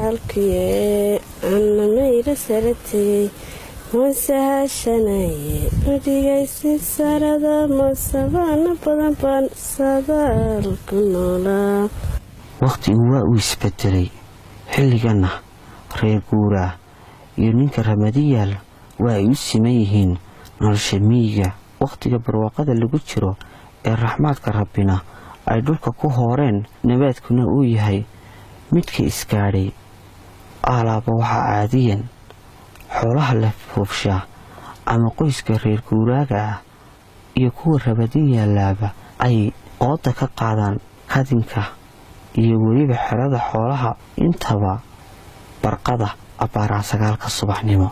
Gacalkiye anna mayra sara tegey, wansahashanaye udhigaysi sarada masabaana badan baan sadaal ku noolaa. Wakhtigu waa uu isbedelay. Xilliganna reer guuraa iyo ninka ramadiyaal waa ay u siman yihiin nolosha miyiga. Wakhtiga barwaaqada lagu jiro ee raxmaadka Rabbina ay dhulka ku hooreen, nabaadkuna uu yahay midka isgaadhay, alaaba waxaa caadiyan xoolaha la foofshaa ama qoyska reer guuraaga ah iyo kuwa rabadin yaalaaba ay ooda ka qaadaan kadinka iyo weliba xerada xoolaha intaba barqada abbaaraa 9-ka subaxnimo.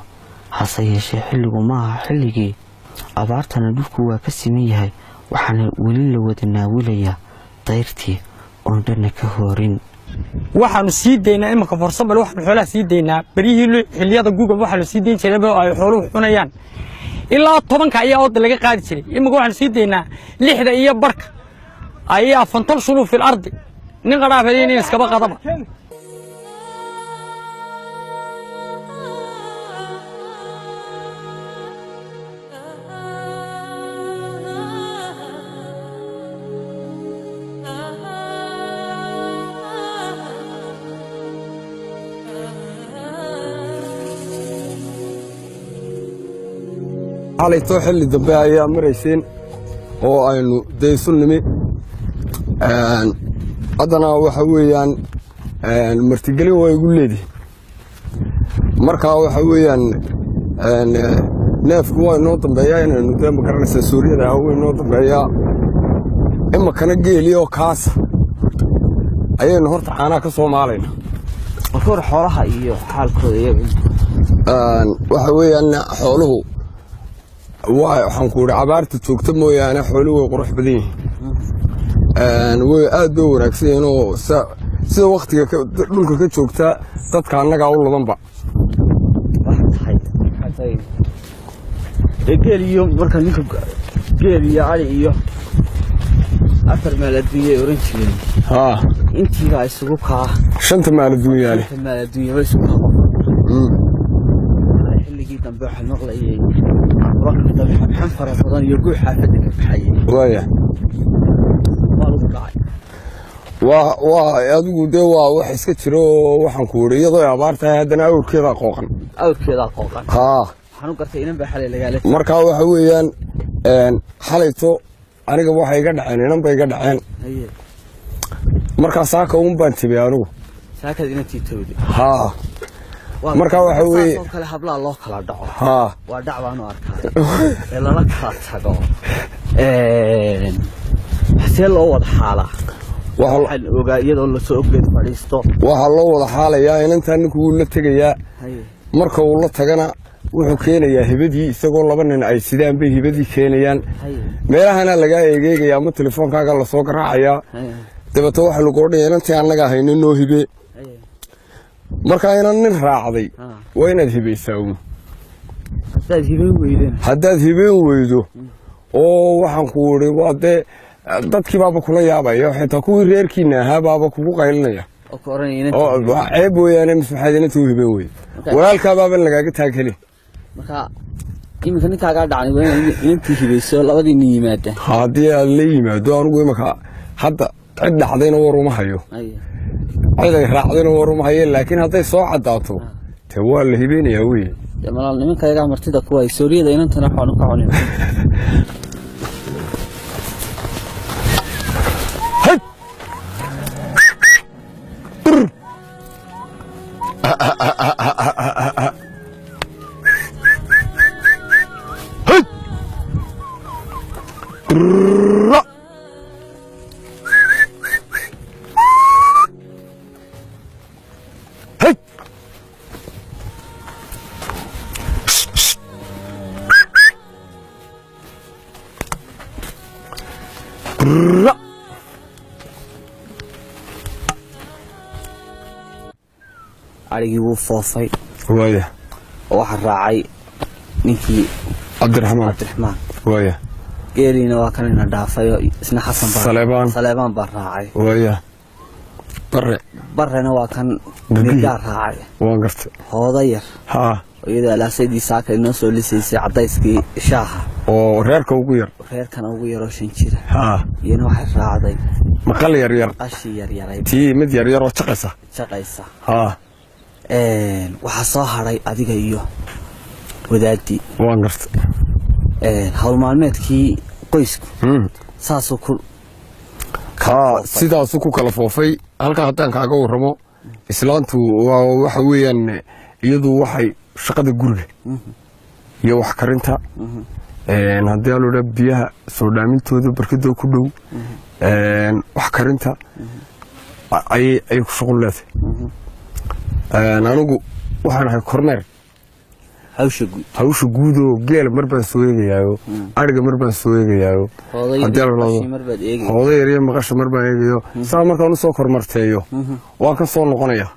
Hase yeeshee xilligu maaha xilligii abaartana, dhulku waa ka siman yahay, waxaana weli la wada naawilayaa dayrtii oon dhanna ka hoorin. Waxaanu sii daynaa imanka forsabal, waxaanu xoolaha sii daynaa beryihii xilliyada guga. Waxaanu sii dayn jiray oo ay xooluhu cunayaan ilaa 10-ka ayaa ooda laga qaadi jiray. Imanka waxaanu sii daynaa 6:30 ayaa فانتشروا في الأرض. Nin qadhaafaya nin iskaba qadaba. Xalayto xilli dambe ayaa marayseen oo aynu dee isu nimi. Haddana waxa weeyaan martigelin waa igu leedihi. Markaa waxa weeyaan neefku waa inoo dambeeyaa inaynu dee magaranaysaa suuriyada ah waa inoo dambeeyaa. Imakana geeli oo kaasa ayaynu horta caanaha ka soo maalayna. Marka hore xoolaha iyo xaalkooda iyaga. Waxa weeyaan xooluhu waa waxaan ku idhi abaarta joogta mooyaane, xooluhu way qurux badan yihiin, way aad bay wanaagsan yihiin oo sida waktiga dhulka ka joogta dadka annagaa u labanba. Waxa tahay dee geel iyo marka ninka geel iyo ari iyo afar maal adduunyay oran jireen. Haa. Intiibaa isugu kaa. Shanta maal adduunyaale. Shanta maal adduunyaba isugu kaa qof. Xilligii dambe waxaan maqlayay waqti xan fara badan iyo guux xaafadda ka baxayay. Waaya. Waa lagu dhacay. Waa adigu dee waa wax iska jiro oo waxaan ku idhi iyadoo ay abaar tahay haddana awrkeedaa qooqan. Awrkeedaa qooqan. Haa. Waxaan u gartay inan baa xalay lagaala. Markaa waxa weeyaan xalayto aniga waxay iga dhaceen, inan bay iga dhaceen. Haye. Markaa saaka uun baan tibay anigu. Saakaad inantii towday? Haa. Marka waxa weeye- Saasoo kale hablaha loo kala dhaco. Haa. Waa dhac baan u arkaa ee lala kala tago, see loo wada xaalaa? Waxaan ogaa iyadoo lasoo geed fadhiisto. Waxaa loo wada xaalayaa inantaa ninku wuu la tegayaa. Haye. Marka uu la tagana wuxuu keenayaa hibadii, isagoo laba nin ay sidaan bay hibadii keenayaan. Haye. Meelahana lagaa eegeegayaa ama telefoonkaaga lasoo garaacayaa. Haye. Dabeeto waxaa lagu odhanaya inantii annagaa hayno noo hibe. Haye. Markaa inan nin raacday waa inaad hibaysaa uun. Haddaad hibayn weydeen? Haddaad hibeen weydo oo waxaan ku idhi waa dee dadkii baaba kula yaabaya, xitaa kuwii reerkiina ahaa baaba kugu qaylinaya. Oo ku oranaya inantii oo waa ceeb weeyaane, mise maxaad inantii u hibeen weyde? Walaalkaa baaban lagaaga taag helin. Marka iminka ninkaagaa dhacnay waa inaad inantii hibayso labadii nin yimaada. Haddii aad la yimaado, anigu imaka hadda cid dhacdayna war uma hayo. Haye. Cid ay raacdayna war uma haye, laakiin hadday soo caddaato dee waa la hibeynayaa weye. Dee malaal nimanka iyagaa martida kuwa ay sooriyada inantana waxaanu ka cunin. Hey! Hey! Ra! Hey! Ra! Arigii wuu foofay. Waaya. Oo waxaa raacay ninkii. Cabdiraxmaan. Cabdiraxmaan. Waaya. Geeliina waa kanina dhaafay oo isna Xasan baa Saleebaan. Saleebaan baa raacay. Waaya, bare. Barrena waa kan Gurgihii. Migaa raacay. Waan gartay. Hooda yar oo iyadoo alaasaydii saaka inoo soo lisaysay cadayskii shaaha. Oo reerka ugu yar. Reerkana ugu yaroo 5 jira. Iyana waxay raacday maqal yar yar. Qashii yaryarayd. Tii mid yar yar oo jaqaysa. Jaqaysa. Waxaa soo hadhay adiga iyo wadaadii. Waan gartay. Hawl maalmeedkii qoysku saasuu ku Sidaasuu ku kala foofay. Halkaa haddaan kaaga warramo, islaantu waa waxa weeyaan, iyadu waxay shaqada guriga iyo wax karinta, haddii aa loodhaa biyaha soo dhaamintooda barkadoo ku dhow, wax karinta ayay ku shuqul leedahay. Anigu waxaan ahay kormeer. Hawsha guud. Hawsha guudoo geela mar baan soo eegayaayo, ariga mar baan soo eegayaayo. Hooday. Haddii la Qashii mar baad eegay. Hooda yar iyo maqasha mar baan eegayo. Saa markaan usoo kormarteeyo, waan ka soo noqonaya.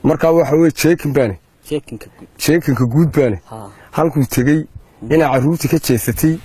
Markaa waxa weye checking baane. Checking-ka guud. Checking-ka guud baane. Halkuu tegey inaa carruurtii ka jeesatay.